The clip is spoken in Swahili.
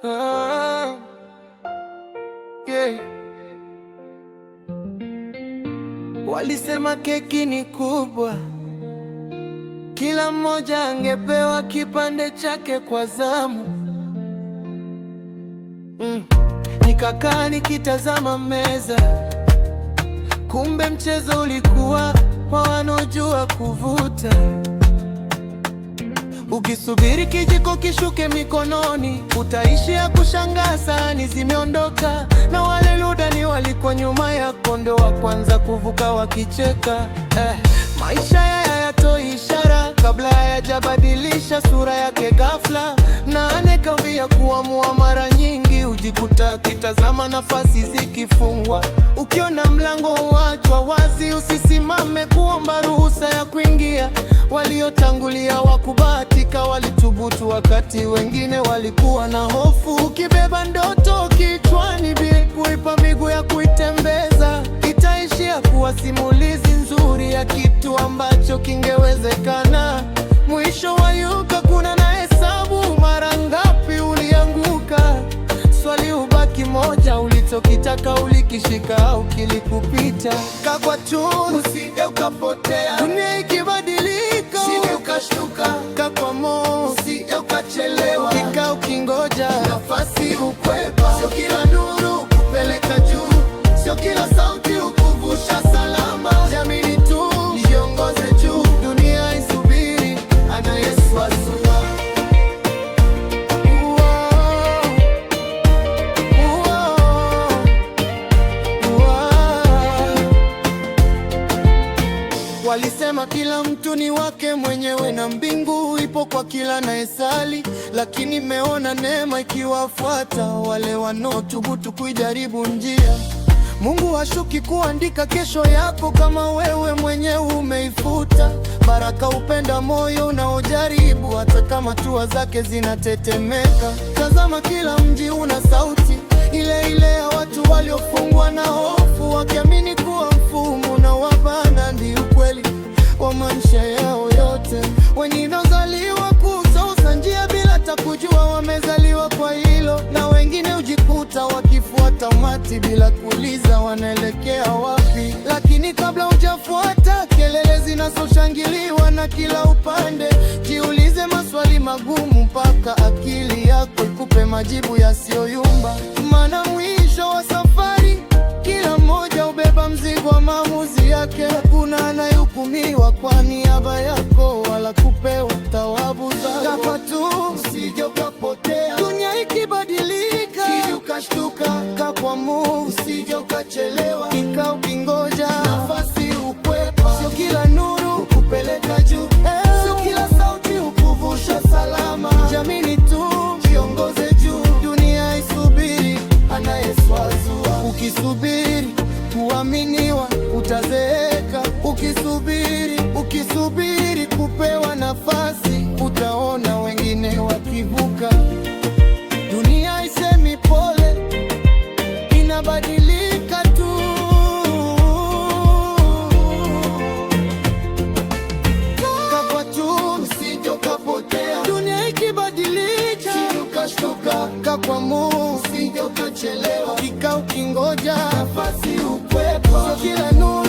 Ah, yeah. Walisema keki ni kubwa, kila mmoja angepewa kipande chake kwa zamu. Mm. Nikakaa nikitazama meza, kumbe mchezo ulikuwa kwa wanaojua kuvuta. Ukisubiri kijiko kishuke mikononi, utaishia kushangaa sahani zimeondoka, na wale ludani walikuwa nyuma yako ndo wa kwanza kuvuka wakicheka. Maisha hayatoi ishara kabla hayajabadilisha sura yake ghafla, na anekawia kuamua mara nyingi hujikuta akitazama nafasi zikifungwa. Ukiona mlango huachwa wazi, usisimame kuomba ruhusa ya kuingia. Waliotangulia wakubahatika walithubutu, wakati wengine walikuwa na hofu. Ukibeba ndoto kichwani bila kuipa miguu ya kuitembeza, itaishia kuwa simulizi nzuri ya kitu ambacho kingewezekana. Mwisho wa yuka kuna na hesabu mara ngapi ulianguka. Swali hubaki moja, ulichokitaka ulikishika au kilikupita? Kakwa tu Usije ukapotea, dunia ikibadilika, usije ukashtuka, kakwa mo usije ukachelewa, kika ukingoja nafasi hukwepa. Sio kila nuru kupeleka juu, sio kila sauti hukuvusha salama. Jamini tu Jiongoze juu, dunia isubiri anayesuasua. Uo, uo, uo. Walisema kila mtu ni wake mwenyewe na mbingu ipo kwa kila anayesali, lakini meona neema ikiwafuata wale wanaothubutu kuijaribu njia. Mungu hashuki kuandika kesho yako kama wewe mwenyewe umeifuta. Baraka upenda moyo unaojaribu hata kama hatua zake zinatetemeka. Tazama, kila mji una sauti ile ile ya watu waliofungwa na hofu, wakiamini kuwa mfumo na wabana ndio ukweli wa maisha yao yote. Wengine wazaliwa kusosa njia bila hata kujua wamezaliwa kwa hilo, na wengine hujikuta wakifuata umati bila kuuliza wanaelekea wapi. Lakini kabla hujafuata kelele zinazoshangiliwa na kila upande, jiulize maswali magumu mpaka akili yako ikupe majibu yasiyoyumba. Maana mwisho wa safari kila mmoja hubeba mzigo wa maamuzi yake. Hakuna anayehukumiwa kwa niaba yako wala kupewa thawabu zako. Kapa tu Usije ukapotea, dunia ikibadilika, usije ukashtuka, kakwamu usije ukachelewa, kika ukingoja, nafasi hukwepa. sio kila nuru Kupeleka juu, sio kila sauti hukuvusha salama. Jamini tu Jiongoze juu, dunia isubiri anayesuasua. Ukisubiri kuaminiwa utazeeka. Ukisubiri kupewa nafasi utaona wengine wakivuka. Dunia haisemi pole, inabadilika tu. Kakwa tu Usije ukapotea, dunia ikibadilika, usije ukashtuka, kakwamu usije ukachelewa, kika ukingoja, nafasi hukwepa. sio kila nuru